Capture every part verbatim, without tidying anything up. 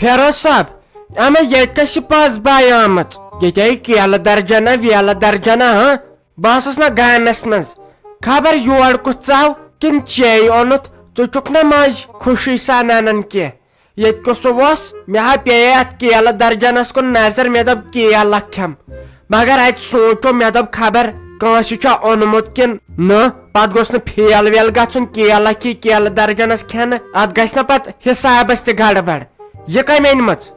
فیروز صٲب، اما ییٚتہِ کَس چھِ پَز باے آمٕژ؟ ییٚتہِ آیہِ کیلہٕ درجنہ ویلہٕ درجنہ، ہاں؟ بہٕ ہسا چھُس نہ گانس منٛز۔ خبر یور کُس ژاو، کِنہٕ چے اوٚنُتھ؟ ژٕ چھُکھ نہ ماجہِ خوشی سان انان کینٛہہ۔ ییٚتہِ کُس سُہ اوس؟ مےٚ ہا پیٚیہِ اتھ کیلہٕ درجنس کُن نظر، مےٚ دوٚپ کیلہٕ کھٮ۪م۔ مگر اتہِ سونٛچو، مےٚ دوٚپ خبر کٲنٛسہِ چھا اوٚنمُت کِنہٕ نہٕ۔ پتہٕ گوٚژھ نہٕ فیل ویل گژھُن، کیلہٕ کھیٚیہِ کیلہٕ درجنس کھٮ۪نہٕ، اتھ گژھِ نہ پتہٕ حسابس تہِ گڑبڑ۔ یہِ کٔمۍ أنۍ مٕژ؟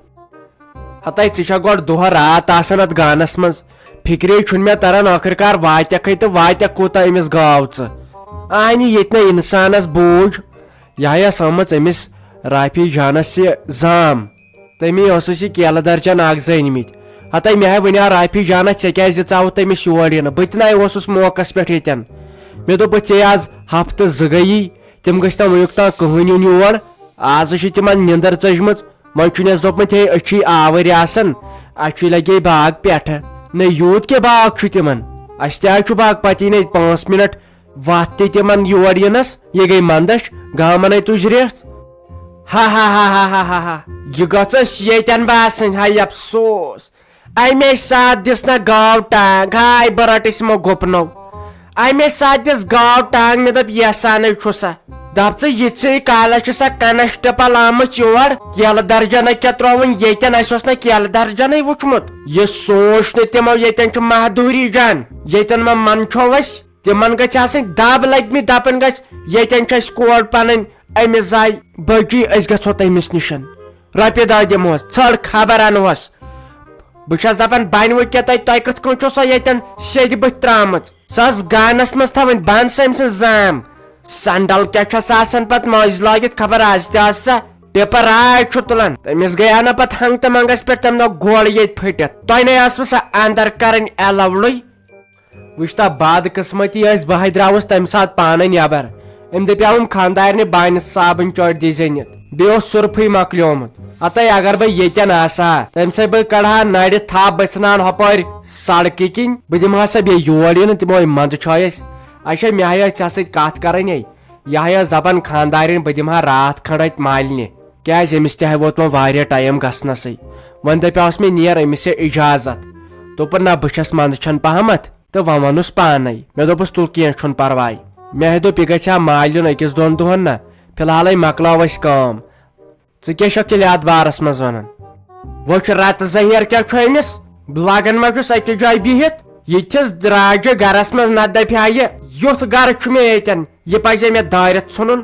ہتے، ژٕ چھکھ گۄڈٕ دۄہ راتھ آسان اتھ گانس منٛز۔ فکرے چھُنہٕ مےٚ تران، ٲخٕر کار واتکھے تہٕ واتکھ کوٗتاہ أمِس گاو ژٕ؟ آنہِ ییٚتہِ نہ انسانس بوٗج، یہِ ہا ٲس آمٕژ أمِس رافی جانس یہِ زام۔ تٔمی اوسُس یہِ کیلہٕ درجن اکھ زٕ أنۍ مٕتۍ۔ ہتے، مےٚ ہا ونیٛاو رافی جانس، ژےٚ کیازِ ژاوُتھ تٔمِس یور یِنہٕ؟ بہٕ تہِ نَے اوسُس موقعس پٮ۪ٹھ ییٚتٮ۪ن۔ مےٚ دوٚپ، بہٕ ژے آز ہفتہٕ زٕ گٔیی، تِم گٔژھۍ تن وٕنیُک تام کٕہٕنۍ یُن یور۔ آزٕ چھِ تِمن نِندٕر ژٔجمٕژ۔ وۄنۍ چھُنس دوٚپمُت، ہے، أسۍ چھِ آوٕرۍ آسان، اَسہِ چھُ لگے باغ پٮ۪ٹھٕ۔ نہ، یوٗت کیٛاہ باغ چھُ تِمن؟ اَسہِ تہِ حظ چھُ باغ، پتہٕ یی نہٕ پانٛژھ منٹ وتھ تہِ تِمن یور یِنس۔ یہِ گٔے مندچھ، گامن ہے تُج ریژھ۔ ہا ہا ہا ہا ہا ہا ہا۔ یہِ گٔژھ أسۍ ییٚتٮ۪ن باسٕنۍ، ہاے افسوس۔ اَمے ساتہٕ دِژ نہ گاو ٹانگ، ہاے، بہٕ رٹہٕ یِمو گُپنو۔ اَمے ساتہٕ دِژ گاو ٹانگ، مےٚ دوٚپ، یہِ سا نَے چھُ سا۔ دپ ژٕ، یہِ ژے کالس چھِ سا کنسٹیبل آمٕژ یور، کیلہٕ درجنہ کیٛاہ ترٛووُن ییٚتٮ۪ن؟ اَسہِ اوس نہ کیلہٕ درجنٕے وُچھمُت۔ یہِ سوٗنچ نہٕ تِمو، ییٚتٮ۪ن چھُ ماہدوٗری جان، ییٚتٮ۪ن ما منٛدچھو أسۍ؟ تِمن گژھِ آسٕنۍ دب لٔگمٕتۍ، دپان گژھِ، ییٚتٮ۪ن چھِ اَسہِ کورِ پنٕنۍ، أمِس زایہِ بٔچی، أسۍ گژھو تٔمِس نِشن۔ رۄپیہِ دہ دِمہوس، ژھٔڑ خبر انہوس۔ بہٕ چھَس دَپان، بَنہِ وۄنۍ کیٛاہ تۄہہِ، تۄہہِ کِتھ کٔنۍ چھو سۄ ییٚتٮ۪ن سیٚدِ بٕتھِ ترٛامٕژ؟ سۄ ٲس گانَس منٛز تھاوٕنۍ بنٛد سۄ أمۍ سٕنٛز زام۔ سنڈل کیٛاہ چھَس آسان پَتہٕ مٔنٛزۍ لٲگِتھ، خبر آز تہِ آسہِ سۄ ٹِپر راے چھُ تُلان۔ تٔمِس گٔیاو نہ پَتہٕ ہنٛگ تہٕ منٛگَس پٮ۪ٹھ تَمہِ دۄہ گۄڈ ییٚتہِ پھٕٹِتھ۔ تۄہہِ نَے ٲسوٕ سۄ اندر کَرٕنۍ allowed۔ وٕچھ تا، بدقٕسمتی ٲسۍ، بہٕ ہَے درٛاوُس تَمہِ ساتہٕ پانَے نٮ۪بر۔ أمۍ دَپیٛاوُم خانٛدارنہِ، بانہِ صابٕنۍ چٲٹۍ دیٖزے نِتھ، بیٚیہِ اوس سُرفٕے مۄکلیومُت۔ ہتے اگر بہٕ ییٚتٮ۪ن آسہٕ ہا، تٔمۍ سٕے بہٕ کڑٕ ہا نرِ تھپھ، بہٕ ژھٕنہٕ ہن ہۄپٲرۍ سڑکہِ کِنۍ، بہٕ دِمہٕ ہا سۄ بیٚیہِ یور یِنہٕ، تِمو أمۍ منٛدٕ چھٲے أسۍ۔ اچھا، مےٚ ہَے ٲس ژےٚ سۭتۍ کتھ کرٕنۍ۔ یہِ ہَے ٲس دپان خانٛدارِنۍ، بہٕ دِمہٕ ہا راتھ کھنٛڈ اتہِ مالنہِ، کیازِ أمِس تہِ ہَے ووت وۄنۍ واریاہ ٹایم گژھنسٕے۔ وۄنۍ دپیٛاوس مےٚ، نیر، أمِس ہے اجازت۔ دوٚپُن، نہ، بہٕ چھَس منٛدٕ چھَن پہمتھ۔ تہٕ وۄنۍ ووٚنُس پانے۔ مےٚ دوٚپُس، تُل، کینٛہہ چھُنہٕ پرواے۔ مےٚ ہے دوٚپ، یہِ گژھِ ہا مالیُن أکِس دۄن دۄہن نا، فی الحالے مۄکلاو أسۍ کٲم۔ ژٕ کیٛاہ چھکھ تیٚلہِ اتھ بارس منٛز ونان؟ وۄنۍ چھُ رتہٕ زہیر کیٛاہ چھُ أمِس؟ لاگان ما چھُس أکِس جایہِ بِہِتھ؟ یہِ تہِ چھَس راجہِ گرس منٛز، نتہٕ دپہِ ہا یہِ، یُتھ گرٕ چھُ مےٚ ییٚتٮ۪ن، یہِ پزِ مےٚ دٲرِتھ ژھُنُن۔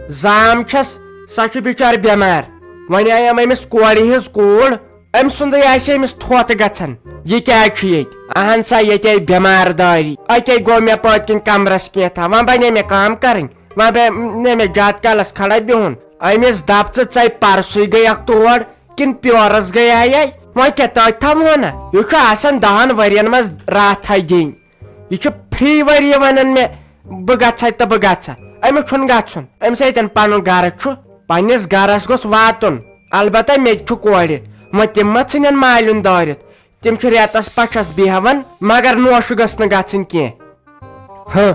زام چھَس، سۄ چھِ بِچٲر بٮ۪مار۔ وۄنۍ آیہِ أمۍ أمِس کورِ ہٕنٛز کوٗر، أمۍ سُنٛدٕے آسہِ أمِس تھوٚت گژھان۔ یہِ کیٛازِ چھُ ییٚتہِ؟ اہن سا، ییٚتہِ آیہِ بٮ۪مار دٲری۔ اَتے گوٚو مےٚ پٔتۍ کِنۍ کمرس کینٛہہ تھا۔ وۄنۍ بنے مےٚ کٲم کرٕنۍ۔ وۄنۍ بنے مےٚ زیادٕ کالس کھڑا بِہُن۔ أمِس دپ ژٕ، ژے پرسُے گٔیکھ تور کِنہٕ پیورس گٔیایے؟ وۄنۍ کیٛاہ تٔتھۍ تھاوہون نا؟ یہِ چھُ آسان دہن ؤرین منٛز راتھا دِنۍ۔ یہِ چھُ فی ؤری ونان مےٚ، بہٕ گژھٕ ہا تہٕ بہٕ گژھٕ ہا۔ أمِس چھُنہٕ گژھُن۔ أمِس ییٚتٮ۪ن پنُن گرٕ چھُ، پننِس گرس گوٚژھ واتُن۔ البتہ مےٚ تہِ چھُ کورِ۔ وۄنۍ تِم ما ژھٕنن مالیُن دٲرِتھ؟ تِم چھِ رٮ۪تس پچھس بیہوان، مگر نوشہِ گٔژھ نہٕ گژھٕنۍ کینٛہہ۔ ہہ،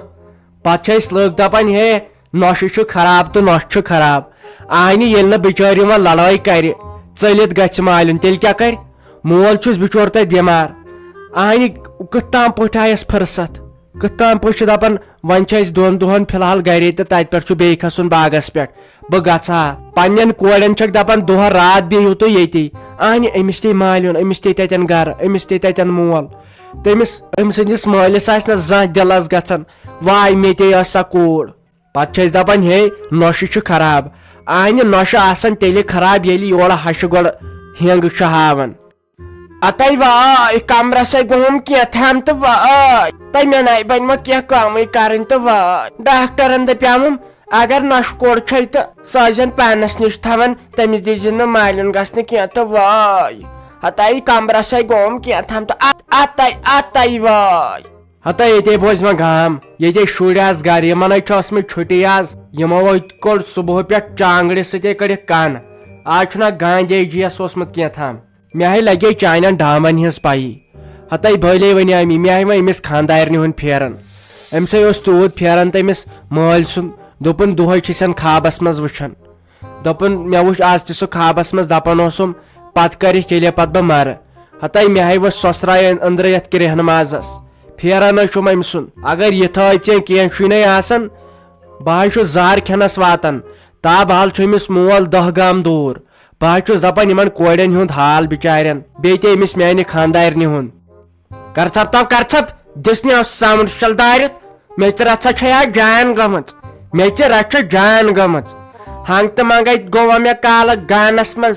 پتہٕ چھِ أسۍ لُکھ دپان، ہے، نۄشہِ چھُ خراب تہٕ نۄشہِ چھُ خراب۔ آہنہِ ییٚلہِ نہٕ بِچٲرۍ یِوان لڑٲے کرِ، ژٔلِتھ گژھِ مالیُن، تیٚلہِ کیٛاہ کرِ؟ مول چھُس بِچور تتہِ بٮ۪مار۔ آہنہِ کِتھ تام پٲٹھۍ آیس فرصت؟ کِتھ تام پٲٹھۍ چھِ دپان، وۄنۍ چھِ أسۍ دۄن دۄہن فی الحال گرے تہٕ تتہِ پٮ۪ٹھ چھُ بیٚیہِ کھسُن باغس پٮ۪ٹھ۔ بہٕ گژھٕ ہا۔ پننٮ۪ن کورٮ۪ن چھکھ دپان، دۄہ راتھ بیٚہِو تُہۍ ییٚتی۔ آہنہِ أمِس تہِ مالیُن، أمِس تہِ تتٮ۪ن گرٕ، أمِس تہِ تتٮ۪ن مول۔ تٔمِس، أمۍ سٕنٛدِس مٲلِس آسہِ نہ زانٛہہ دِلس گژھان، واے، مےٚ تہِ ٲس سۄ کوٗر۔ پتہٕ چھِ أسۍ دپان، ہے، نۄشہِ چھِ خراب۔ آہنہِ نۄشہِ آسن تیٚلہِ خراب، ییٚلہِ یورٕ ہشہِ گۄڈٕ ہینٛگ چھُ ہاوان۔ اتے واے، کمرسے گوٚوُم کینٛہہ تام تہٕ واے، تہٕ مےٚ نَے بنہِ وۄنۍ کینٛہہ کٲمٕے کرٕنۍ تہٕ واے۔ ڈاکٹرن دپیاوُم، اگر نۄشہِ کوٗر چھے تہٕ سۄ ٲسۍزٮ۪ن پانس نِش تھاوان، تٔمِس دیٖزٮ۪ن نہٕ مالیُن گژھنہٕ کینٛہہ تہٕ واے۔ ہتے کمرسے گوٚوُم کینٛہہ تام تہٕ ات-، اتے، اتے واے۔ ہتا ییٚتے بوزِ وۄنۍ گام، ییٚتے شُرۍ آز گرِ، یِمن ہے چھِ ٲسمٕژ چھُٹی آز، یِمو ہے کوٚڑ صبحہٕ پٮ۪ٹھ چانگڑِ سۭتے کٔڑِکھ کن۔ آز چھُنہ گاندھی جی یس اوسمُت کینٛہہ تام۔ مےٚ ہے لگے چانٮ۪ن ڈامن ہٕنٛز پیی۔ ہتے بٲلے ونے أمی، مےٚ ہے وۄنۍ أمِس خانٛدارنہِ ہُنٛد پھیران۔ أمِس ہے اوس تیوٗت پھیران تٔمِس مٲلۍ سُنٛد، دوٚپُن دۄہے چھِ سن خوابس منٛز وٕچھان۔ دوٚپُن، مےٚ وُچھ آز تہِ سُہ خوابس منٛز، دپان اوسُم، پتہٕ کرِکھ ییٚلہِ پتہٕ بہٕ مرٕ۔ ہتاے مےٚ ہاے ؤژھ سۄسراے أنٛدرٕ یتھ کرٛیہنہٕ مازس۔ پھیران حظ چھُم أمۍ سُنٛد۔ اگر یہِ تھٲے ژےٚ کینٛہہ چھُے نے آسان، بہٕ حظ چھُس زہر کھٮ۪نس واتان۔ تابحال چھُ أمِس مول دَہ گام دوٗر۔ بہٕ حظ چھُس دپان یِمن کورٮ۪ن ہُنٛد حال بچارٮ۪ن، بیٚیہِ تہِ أمِس میانہِ خانٛدارنہِ ہُنٛد۔ کر ژھپ تاو، کر ژھپ، دِس نہٕ سامُن شل دٲرِتھ۔ میٚژِ رژھا چھے آز جان گٔمٕژ، میٚژِ رژھ چھِ جان گٔمٕژ۔ ہنٛگ تہٕ منٛگے گوٚوا مےٚ کالہٕ گانس منٛز۔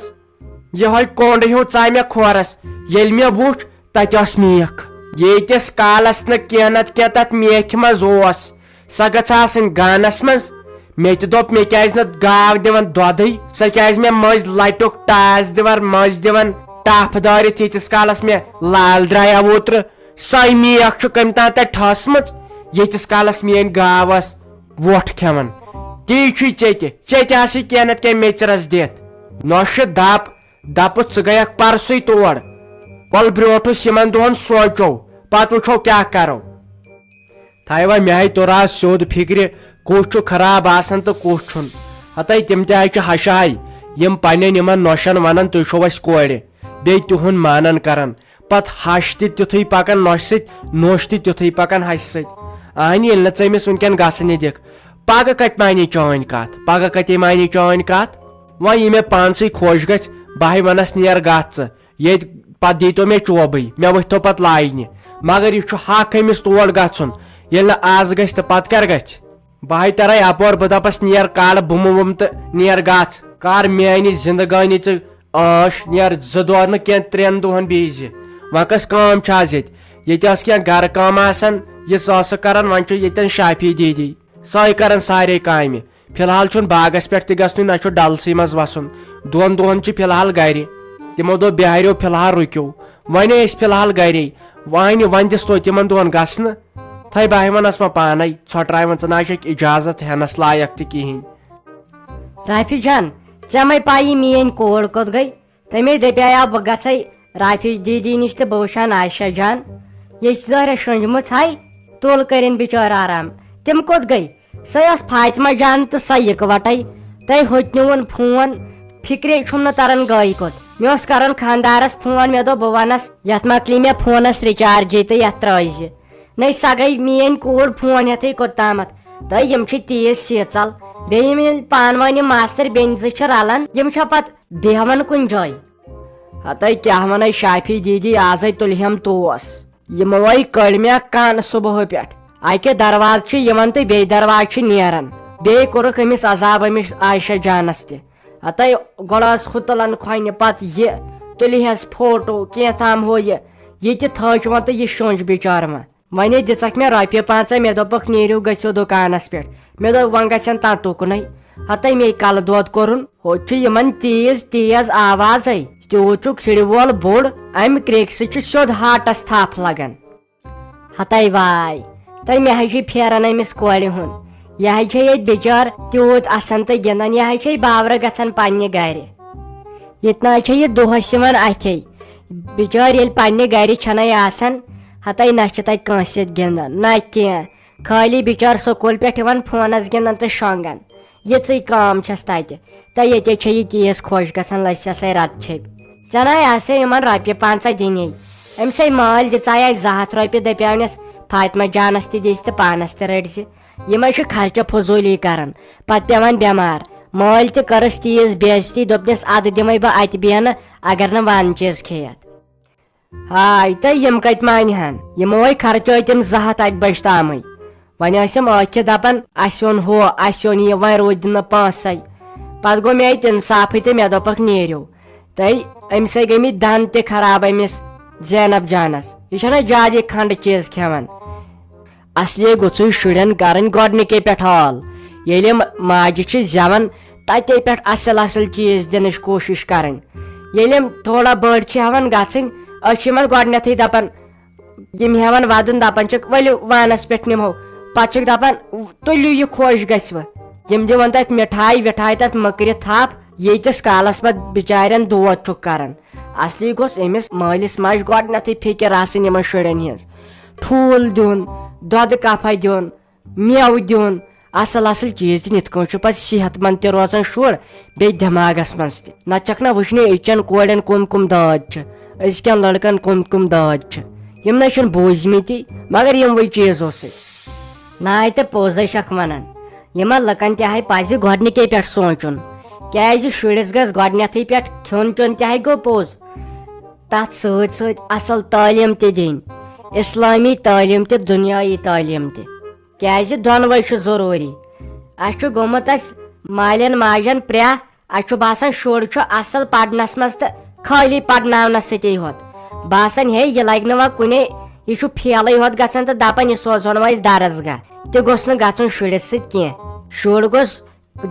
یِہوٚے کونٛڈٕ ہیوٗ ژاے مےٚ کھورس، ییٚلہِ مےٚ وُچھ، تتہِ ٲس میٖکھ۔ ییٖتِس کالس نہٕ کینٛہہ نتہٕ کینٛہہ تتھ میٖکھِ منٛز اوس، سۄ گٔژھ آسٕنۍ گانس منٛز۔ مےٚ تہِ دوٚپ، مےٚ کیازِ نہٕ گاو دِوان دۄدٕے؟ سۄ کیازِ مےٚ مٔنٛزۍ لٹیُک ٹاس دِوان، مٔنٛزۍ دِوان ٹپھ دٲرِتھ، ییٖتِس کالس مےٚ لال درٛایاو اوترٕ؟ سۄے میٖکھ چھُ کٔمۍ تام تتہِ ٹھٲسمٕژ، ییٖتِس کالس میٲنۍ گاو ٲس وۄٹھ کھٮ۪وان۔ تی چھُے ژےٚ تہِ، ژےٚ تہِ آسہِ کینٛہہ نتہٕ کینٛہہ میٚژِ رس دِتھ۔ نۄشہِ دپ، دپُس، ژٕ گٔیکھ پرسٕے تور۔ ول برٛونٛٹھ اوس یِمن دۄہن سونٛچو، پتہٕ وٕچھو کیٛاہ کرو۔ تھایوا مےٚ ہاے توٚر آز سیوٚد فِکرِ، کُس چھُ خراب آسان تہٕ کُس چھُنہٕ۔ ہتاے تِم تہِ ہاے چھِ ہشہِ ہاے، یِم پننٮ۪ن یِمن نۄشن ونان، تُہۍ چھِو اسہِ کورِ، بیٚیہِ تِہُنٛد مانان کران۔ پتہٕ ہش تہِ تیُتھُے پکان نۄشہِ سۭتۍ، نۄش تہِ تیُتھُے پکان ہشہِ سۭتۍ۔ اہنہِ، ییٚلہِ نہٕ ژٕ أمِس وٕنکٮ۪ن گژھنہِ دِکھ، پگہٕ کتہِ مانی چٲنۍ کتھ؟ پگہٕ کتے مانی چٲنۍ کتھ؟ وۄنۍ یہِ مےٚ پانسٕے خۄش گژھِ، بہٕ ہاے ونس، نیر گژھ ژٕ۔ ییٚتہِ پتہٕ دیٖتو مےٚ چوبٕے، مےٚ ؤتھۍتو پتہٕ لاینہِ۔ مگر یہِ چھُ حق أمِس تور گژھُن، ییٚلہِ نہٕ از گژھِ تہٕ پتہٕ کر گژھِ؟ بہٕ ہاے ترے اپور، بہٕ دپس، نیر کڑ بُمہٕ وُمہٕ تہٕ نیر گژھ۔ کر میانہِ زندگٲنی ژٕ عٲش، نیر زٕ دۄہ نہٕ کینٛہہ، ترٛٮ۪ن دۄہن بیٚیہِ زِ۔ وۄنۍ کۄس کٲم چھِ از ییٚتہِ؟ ییٚتہِ ٲس کینٛہہ گرٕ کٲم آسان، یہِ ژٕ ٲسٕکھ کران، وۄنۍ چھُ ییٚتٮ۪ن شافی دیدی سۄے کران سارے کامہِ۔ فی الحال چھُنہٕ باغس پٮ۪ٹھ تہِ گژھنُے، نہ چھُ ڈلسٕے منٛز وسُن۔ دۄن دۄہن چھِ فی الحال گرِ۔ تِمو دوٚپ، بہاریو فی الحال رُکِو۔ وۄنۍ ٲسۍ فی الحال گرے۔ وۄنۍ، وۄنۍ دِس توتہِ تِمن دۄہن گژھنہٕ۔ تھے بہٕ ہاے ونس وۄنۍ پانے، ژھۄٹراے وۄنۍ، ژٕ نہ چھکھ اجازت ہٮ۪نس لایق تہِ کِہینۍ۔ رافی جان، ژےٚ مے پایی میٲنۍ کوٗر کوٚت گٔے؟ تٔمے دپیاو بہٕ گژھے رافی دیدی نِش تہٕ بہٕ وٕچھان عائشہ جان۔ یہِ چھِ ظٲہرہ شۄنٛجمٕژ ہاے، تُل کٔرِن بِچٲر آرام۔ تِم کوٚت گٔے؟ سۄ ٲس فاطمہ جان تہٕ سۄ یِکوَٹَے۔ تۄہہِ ہوٚتہِ نیوٗوُن فون، فِکرے چھُم نہٕ تران گٔے کوٚت۔ مےٚ اوس کران خانٛدارَس فون، مےٚ دوٚپ بہٕ وَنَس یَتھ مۄکلی مےٚ فونَس رِچارجے تہٕ یَتھ ترٛٲوزِ۔ نَے سۄ گٔے میٛٲنۍ کوٗر فون ہٮ۪تھٕے کوٚت تامَتھ۔ تہٕ یِم چھِ تیٖژ سیٖژَل۔ بیٚیہِ یِم ییٚلہِ پانہٕ ؤنۍ یِم ماستٕرۍ بیٚنہِ زٕ چھِ رَلان، یِم چھا پَتہٕ بیٚہوان کُنہِ جایہِ؟ ہتے کیٛاہ وَنے شافی دیدی، آزے تُلہم توس۔ یِموے کٔڑۍ مےٚ کَن صُبحہٕ پٮ۪ٹھ۔ اَکہِ دروازٕ چھِ یِوان تہٕ بیٚیہِ دروازٕ چھِ نیران۔ بیٚیہِ کوٚرُکھ أمِس عذاب، أمِس عائشہ جانَس تہِ۔ ہتے گۄڈٕ ٲس ہُہ تُلان کھۄنہِ، پَتہٕ یہِ، تُلہِ ہَس فوٹو، کینٛہہ تام ہُہ یہِ۔ یہِ تہِ تھٲچ وۄنۍ تہٕ یہِ شۄنٛج بِچارٕ وۄنۍ۔ وۄنۍ دِژکھ مےٚ رۄپیہِ پنٛژاہ، مےٚ دوٚپُکھ، "نیٖرِو، گٔژھِو دُکانَس پٮ۪ٹھ۔" مےٚ دوٚپ، "وۄنۍ گژھن تَتُکُنَے۔" ہتے مے کَلہٕ دود کوٚرُن۔ ہوٚتہِ چھُ یِمَن تیز تیز آوازَے۔ تیوٗت چھُ کھِرِ وول بوٚڑ، اَمہِ کرٛیکہِ سۭتۍ چھُ سیوٚد ہاٹَس تھپھ لگان۔ ہتے واے، تہٕ مےٚ حظ چھُے پھیران أمِس کورِ ہُنٛد۔ یہِ حظ چھے ییٚتہِ بِچٲر تیوٗت اَسان تہٕ گِنٛدان، یہِ حظ چھے باورٕ گژھان پنٛنہِ گرِ۔ ییٚتہِ نہ حظ چھے یہِ دۄہَس یِوان اَتھے۔ بِچٲر ییٚلہِ پنٛنہِ گرِ چھَنَے آسان، ہتے نہ چھِ تَتہِ کٲنٛسہِ سۭتۍ گِنٛدان، نہ کینٛہہ۔ خٲلی بِچٲر سکوٗل پٮ۪ٹھ یِوان فونَس گِنٛدان تہٕ شۄنٛگان۔ یِژٕے کٲم چھَس تَتہِ۔ تہٕ ییٚتے چھےٚ یہِ تیٖژ خۄش گژھان لَسہِ سَے رَتہٕ چھیٚپۍ۔ ژےٚ نَے آسے یِمَن رۄپیہِ پنٛژاہ دِنی۔ أمۍ سَے مٲلۍ دِژایہِ اَسہِ زٕ ہَتھ رۄپیہِ، دَپیٛاونَس فاطمہ جانَس تہِ دِزِ تہٕ پانَس تہِ رٔٹزِ۔ یِمَے چھِ خرچہٕ فضوٗلی کَران، پَتہٕ پٮ۪وان بٮ۪مار۔ مٲلۍ تہِ کٔرٕس تیٖژ بے عزتی، دوٚپنَس، "اَدٕ دِمَے بہٕ اَتہِ بیٚہنہٕ، اگر نہٕ وَن چیٖز کھیٚیَتھ۔" ہاے، تہٕ یِم کتہِ مانہِ ہن؟ یِمو ہے خرچٲے تِم زٕ ہتھ اکہِ بجہِ تامٕے۔ وۄنۍ ٲسِم ٲکھِتھ دپان، "اسہِ اوٚن ہُہ، اسہِ اوٚن یہِ"، وۄنۍ روٗدۍ نہٕ پونٛسے۔ پتہٕ گوٚو مےٚ اتہِ انصافٕے تہٕ مےٚ دوٚپکھ، "نیٖرِو۔" تہٕ أمۍ سٕے گٔمٕتۍ دند تہِ خراب، أمِس زینب جانس۔ یہِ چھنہ زیادٕ یہِ کھنڈٕ چیٖز کھٮ۪وان۔ اصلی گوٚژھُے شُرٮ۪ن کرٕنۍ گۄڈنِکے پٮ۪ٹھ حال۔ ییٚلہِ یِم ماجہِ چھِ زٮ۪وان، تتے پٮ۪ٹھ اصل اصل چیٖز دِنٕچ کوٗشِش کرٕنۍ۔ ییٚلہِ یِم تھوڑا بٔڑۍ چھِ ہٮ۪وان گژھٕنۍ، أسۍ چھِ یِمن گۄڈنٮ۪تھٕے دپان، یِم ہٮ۪وان ودُن، دپان چھِکھ، "ؤلِو وانس پٮ۪ٹھ نِمہو"، پتہٕ چھِکھ دپان، "تُلِو یہِ خۄش گژھِوٕ"۔ یِم دِوان تتھ مِٹھایہِ وِٹھایہِ، تتھ مٔکرِ تھپھ، ییٖتِس کالس پتہٕ بچارٮ۪ن دود چھُکھ کران۔ اصلی گوٚژھ أمِس مٲلِس ماجہِ گۄڈنٮ۪تھٕے فِکر آسٕنۍ یِمن شُرٮ۪ن ہٕنٛز۔ ٹھوٗل دیُن، دۄدٕ کپھا دیُن، مٮ۪وٕ دیُن، اصل اصل چیز تہِ، نِتھ کٲنٛٹھۍ چھُ پتہٕ صحت مند تہِ روزان شُر، بیٚیہِ دٮ۪ماغس منٛز تہِ۔ نتہٕ چھکھ نہ وٕچھنٕے أزچٮ۪ن کورٮ۪ن کُم کُم دٲدۍ چھِ، أزکٮ۪ن لڑکن کُم کُم دٲدۍ چھِ۔ یِم نہ چھِنہٕ بوٗزمٕتی، مگر یِموٕے چیٖزو سۭتۍ۔ ناے تہٕ پوٚزے چھکھ ونان۔ یِمن لُکن تہِ ہاے پزِ گۄڈنِکے پٮ۪ٹھ سونٛچُن، کیازِ شُرِس گژھِ گۄڈنیتھٕے پٮ۪ٹھ کھیوٚن چیوٚن تہِ ہاے گوٚو پوٚز، تتھ سۭتۍ سۭتۍ اصل تعلیٖم تہِ دِنۍ، اسلٲمی تعلیٖم تہِ، دُنیٲیی تعلیٖم تہِ۔ کیازِ دۄنوَے چھُ ضروٗری۔ اَسہِ چھُ گوٚمُت اَسہِ مالٮ۪ن ماجٮ۪ن پرٛاہ، اَسہِ چھُ باسان شُر چھُ اَصٕل پَرنَس منٛز تہٕ خٲلی پَرناونَس سۭتی ہوت۔ باسان ہے یہِ لَگہِ نہٕ وۄنۍ کُنے، یہِ چھُ فیلٕے ہوت گژھان تہٕ دَپان یہِ سوزہون وۄنۍ أسۍ درسگاہ۔ تہِ گوٚژھ نہٕ گژھُن شُرِس سۭتۍ کینٛہہ۔ شُر گوٚژھ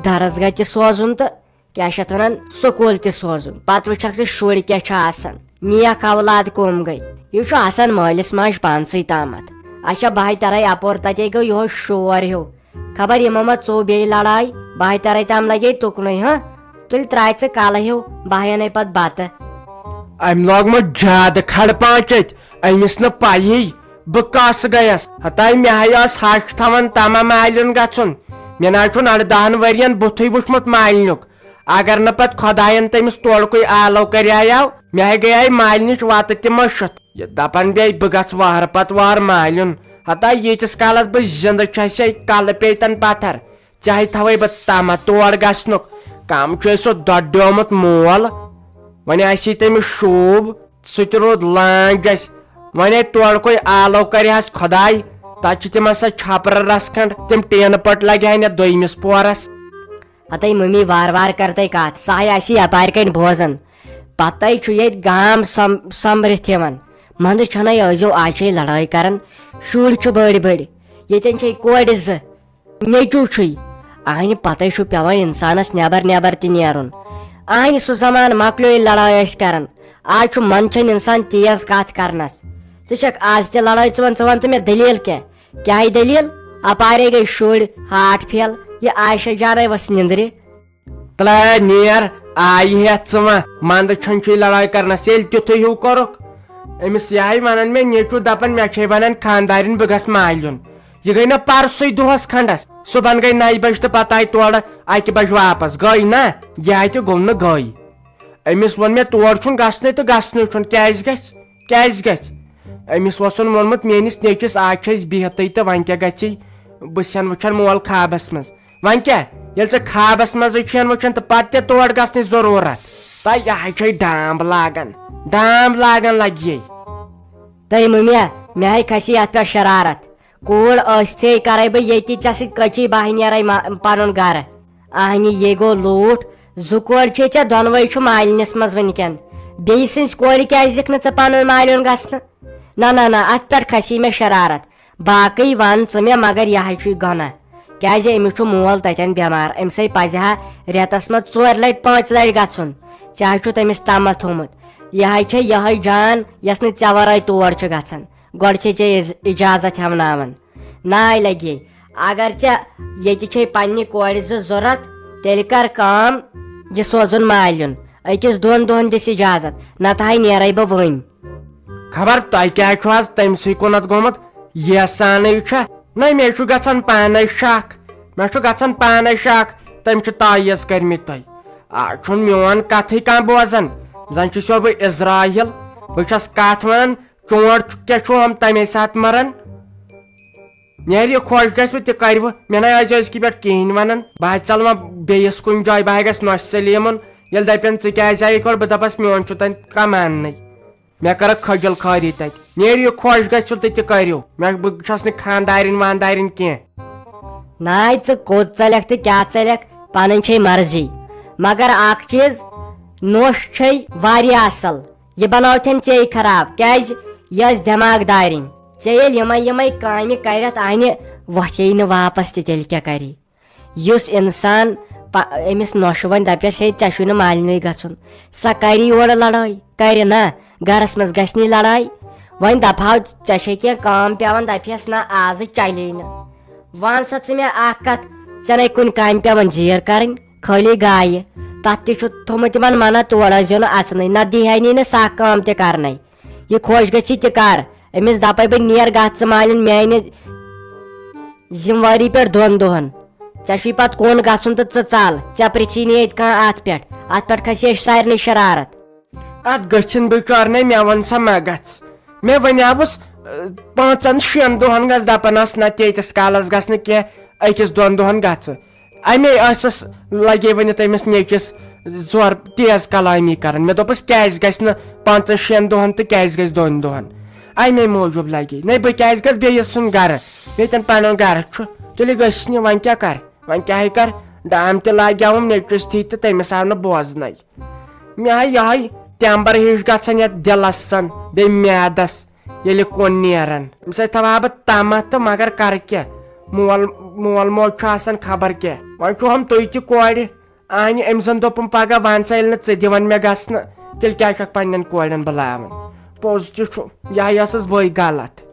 درسگاہ تہِ سوزُن تہٕ کیٛاہ چھِ اَتھ وَنان، سکوٗل تہِ سوزُن۔ پَتہٕ وٕچھَکھ ژٕ شُرۍ کیٛاہ چھِ آسان، نیک اولاد کٕم گٔے۔ یہِ چھُ آسان مٲلِس ماجہِ پانسٕے تامَتھ۔ اچھا، بہٕ ہَے تَرَے اَپور، تَتے گوٚو یِہوٚے شور ہیوٗ۔ خبر یِمو ما ژوٚو بیٚیہِ لڑاے، بہٕ ہَے تَرَے تام لَگے تُکنُے، ہاں؟ تُلہِ ترٛاے ژٕ کَلہٕ ہیوٗ، بہٕ ہَے اَنَے پَتہٕ بَتہٕ۔ أمۍ لوگ مےٚ زیادٕ کھڑپانچ اَتہِ، أمِس نہٕ پَیی بہٕ کَس گٔیَس۔ ہتاے مےٚ ہَے ٲس ہَش تھاوان تَمام مالِیُن گژھُن۔ مےٚ نہ حظ چھُنہٕ اَردَہَن ؤرِیَن بُتھُے وٕچھمُت مالِنیُک۔ اگر نہٕ پتہٕ خۄداین تٔمِس تورکُے آلو کریایاو، مےٚ ہے گٔیے مالنِچ وتہٕ تہِ مٔشِتھ۔ یہِ دپان بیٚیہِ بہٕ گژھٕ وارٕ پتہٕ وارٕ مالُن۔ ہتا ییٖتِس کالس بہٕ زندٕ چھسے کلہٕ پیتن پتھر، ژےٚ ہے تھاوے بہٕ تمہ تور گژھنُک۔ کم چھُے سُہ دۄدیومُت مول، وۄنۍ آسی تٔمِس شوٗب، سُہ تہِ روٗد لانٛگۍ اَسہِ۔ وۄنۍ ہے تورکُے آلو کرِ ہس خۄداے، تتہِ چھِ تِمن سۄ چھپرٕ رژھ کھنڈ، تِم ٹیٖنہٕ پٔٹۍ لگہِ ہن یتھ دوٚیمِس پورس۔ ہتے مٔمی وارٕ وارٕ کر تَے کَتھ، سۄ ہَے آسہِ یپارِ کَنۍ بوزان۔ پَتَے چھُ ییٚتہِ گام سۄم-، سۄمبرِتھ یِوان۔ منٛزٕ چھَنَے ٲسۍزیو آز چھے لڑٲے کران، شُرۍ چھِ بٔڑۍ بٔڑۍ۔ ییٚتٮ۪ن چھے کورِ زٕ، نیٚچوٗ چھُے۔ اَہنہِ پَتَے چھُ پٮ۪وان اِنسانَس نٮ۪بر نٮ۪بر تہِ نیرُن۔ اَہنہِ سُہ زمانہٕ مۄکلیو ییٚلہِ لڑٲے ٲسۍ کران۔ آز چھُ منٛدچھان اِنسان تیز کَتھ کرنَس۔ ژٕ چھَکھ آز تہِ لڑٲے، ژٕ وَن، ژٕ وَن تہٕ مےٚ دٔلیٖل کیٛاہ؟ کیٛاہے دٔلیٖل؟ اپارے گٔے شُرۍ ہارٹ فیل، یہِ عائشہ جانے ؤژھ نِندرِ۔ تلے نیر، آیہِ ہٮ۪تھ ژٕ وۄنۍ، منٛدٕ چھُنہٕ چھُے لڑٲے کرنس، ییٚلہِ تیُتھُے ہیوٗ کوٚرُکھ۔ أمِس یہِ ہاے ونان مےٚ نیٚچوٗ، دپان مےٚ چھے ونان خاندارِنۍ بہٕ گژھٕ مالِیُن۔ یہِ گٔے نہ پرسُے دۄہس کھنڈس، صُبحن گٔے نَیہِ بجہِ تہٕ پتہٕ آیہِ تورٕ اکہِ بجہِ واپس، گٔے نہ؟ یہِ ہاے تہِ گوٚو نہٕ گٔے۔ أمِس ووٚن مےٚ تور چھُنہٕ گژھنُے تہٕ گژھنُے چھُنہٕ، کیٛازِ گژھِ؟ کیٛازِ گژھِ؟ أمِس اوسُن ووٚنمُت میٲنِس نیٚچوِس، آز چھِ أسۍ بِہتٕے تہٕ وۄنۍ کیٛاہ گژھِ؟ بہٕ چھَن وٕچھان مول خوابَس منٛز۔ وۄنۍ کیٛاہ؟ ییٚلہِ ژٕ خوابَس منٛزٕے چھُن وٕچھان تہٕ پَتہٕ تہِ تور گژھنٕچ ضروٗرت؟ تہٕ یہِ ہَے چھے ڈامب لاگان، ڈامب لاگان لَگہِ یے۔ تہٕ مٔمیا، مےٚ ہَے کھسی اَتھ پٮ۪ٹھ شرارت۔ کوٗر ٲسۍتھٕے کرے بہٕ ییٚتی ژےٚ سۭتۍ کٔچی، بہٕ ہا نیرے ما-، پنُن گرٕ۔ اہنہِ، یے گوٚو لوٗٹھ۔ زٕ کورِ چھے ژےٚ، دۄنوَے چھُ مالِنِس منٛز وٕنکٮ۪ن۔ بیٚیہِ سٕنٛزِ کورِ کیٛازِ دِکھ نہٕ ژٕ پنُن مالِیُن گژھنہٕ؟ نہ، نہ، نہ، اتھ پٮ۪ٹھ کھسی مےٚ شرارت۔ باقٕے ون ژٕ مےٚ، مگر یہِ ہا چھُے گۄناہ۔ کیٛازِ أمِس چھُ مول تتٮ۪ن بٮ۪مار، أمِس ہے پزِ ہا رٮ۪تس منٛز ژورِ لٹہِ پانٛژِ لٹہِ گژھُن۔ ژےٚ ہا چھُتھ أمِس تمہ تھوٚومُت۔ یہِ ہا چھے یہے جان، یۄس نہٕ ژےٚ ورٲے تور چھِ گژھان۔ گۄڈٕ چھے ژےٚ اِز-، اجازت ہٮ۪وناوان۔ ناے لگے۔ اگر ژےٚ ییٚتہِ چھے پننہِ کورِ زٕ ضروٗرت، تیٚلہِ کر کٲم، یہِ سوزُن مالیُن۔ أکِس دۄن دۄہن دِس اجازت، نتہٕ ہاے نیرے بہٕ وٕنۍ۔ خبر تۄہہِ کیٛازِ چھُ آز تٔمۍ سٕے کُنتھ گوٚمُت؟ یہِ سانٕے چھا؟ نہ، مےٚ چھُ گژھان پانے شک۔ مےٚ چھُ گژھان پانے شک، تٔمۍ چھِ تعویٖذ کٔرمٕتۍ تۄہہِ۔ آز چھُنہٕ میون کتھٕے کانٛہہ بوزان۔ زن چھُسو بہٕ عزرائیل۔ بہٕ چھس کتھ ونان، چونٛٹھ چھُ، کیٛاہ چھُ ہم تمے ساتہٕ مران؟ نیرِ یہِ خۄش گژھِ وٕ تہِ کرِ وٕ۔ مےٚ نَے آسہِ أزکہِ پٮ۪ٹھ کِہیٖنۍ وَنان۔ بہٕ ہا ژَلہٕ وۄنۍ بیٚیِس کُنہِ جایہِ، بہٕ ہا گژھٕ نۄشہِ سلیمُن۔ ییٚلہِ دَپن، "ژٕ کیٛازِ آیہِ یِتھ پٲٹھۍ؟" بہٕ دَپَس، "میون چھُ تَتہِ کانٛہہ ماننٕے۔" مےٚ کَرَکھ خٔجِل خٲری تَتہِ۔ نیرِ یہِ خۄش گژھِ وٕ تہٕ تہِ کٔرِو۔ مےٚ، بہٕ چھَس نہٕ خانٛدارِنۍ وانٛدارِنۍ کینٛہہ۔ ناے، ژٕ کوٚت ژَلَکھ تہٕ کیٛاہ ژَلَکھ، پَنٕنۍ چھے مرضی۔ مگر اَکھ چیٖز، نۄش چھے واریاہ اَصٕل۔ یہِ بناوتھن ژے خراب، کیازِ؟ یہِ ٲس دٮ۪ماغ دارِنۍ۔ ژےٚ ییٚلہِ یِمے یِمے کامہِ کرٮ۪تھ انہِ، وۄتھے نہٕ واپس تہِ، تیٚلہِ کیٛاہ کرِ؟ یُس انسان پ-، أمِس نۄشہِ وۄنۍ دپٮ۪س، "ہے، ژےٚ چھُے نہٕ مالنٕے گژھُن"، سۄ کرِ یورٕ لڑٲے؟ کرِ نا؟ گرس منٛز گژھِ نہٕ لڑٲے؟ وۄنۍ دپہو، ژےٚ چھے کینٛہہ کٲم پٮ۪وان، دپہس، "نہ، آزٕ چلے نہٕ۔" وَن سا ژٕ مےٚ اَکھ کَتھ، ژےٚ نَے کُنہِ کامہِ پٮ۪وان زیٖر کَرٕنۍ، خٲلی گایہِ۔ تَتھ تہِ چھُ تھوٚمُت تِمَن منع، تور ٲسۍزیو نہٕ اَژنٕے، نَتہٕ دیٖہاے نہٕ یہِ سَکھ کٲم تہِ کَرنَے۔ یہِ خۄش گژھِ تہِ کَر، أمِس دَپَے بہٕ، "نیر گژھ ژٕ مالیُن میٛانہِ ذِمہٕ وٲری پٮ۪ٹھ دۄن دۄہَن۔" ژےٚ چھُے پتہٕ کُن گژھُن تہٕ ژٕ ژل، ژےٚ پرژھی نہٕ ییٚتہِ کانٛہہ اتھ پٮ۪ٹھ۔ اتھ پٮ۪ٹھ کھسہِ اسہِ سارنٕے شرارت۔ اتھ گٔژھِنۍ بچارنٕے، مےٚ وَن سا، مہ گژھ۔ مےٚ وَنیٛاوُس، ٲ، پانٛژن شٮ۪ن دۄہن گژھ، دپان ٲس، نہ، تیٖتِس کالس گژھ نہٕ کینٛہہ، أکِس دۄن دۄہن گژھٕ۔ اَمے ٲسٕس، لگے ؤنِتھ أمِس نیٚچِس زورٕ تیز کلامی کران۔ مےٚ دوٚپُس، کیازِ گژھِ نہٕ پانٛژن شٮ۪ن دۄہن تہٕ کیازِ گژھِ دۄن دۄہن؟ اَمے موٗجوٗب لگے۔ نَے، بہٕ کیازِ گژھٕ بیٚیِس سُنٛد گرٕ؟ ییٚتٮ۪ن پنُن گرٕ چھُ، تیٚلہِ گٔژھِس نہٕ، وۄنۍ کیٛاہ کرٕ؟ وۄنۍ کیٛاہ ہے کرٕ؟ ڈام تہِ لاگیٛاوُم نیٚچِس تھی تہٕ تٔمِس آو نہٕ بوزنَے۔ مےٚ ہا یِہوٚے تٮ۪مبر ہِش گژھان یَتھ دِلس سن، بیٚیہِ میادس، ییٚلہِ کُن نیران۔ اَمہِ سۭتۍ تھاوٕ ہا بہٕ تمہ تہٕ، مگر کرٕ کیٛاہ؟ مول، مول موج چھُ آسان خبر کیٛاہ۔ وۄنۍ چھُ ہم تُہۍ تہِ کورِ۔ اہنہِ، أمۍ زن دوٚپُم پگاہ، وَن سا، ییٚلہِ نہٕ ژٕ دِوان مےٚ گژھنہٕ، تیٚلہِ کیٛاہ چھکھ پننٮ۪ن کورٮ۪ن بُلاوان؟ پوٚز تہِ چھُ، یہِ ہا ٲسٕس بٔے غلط۔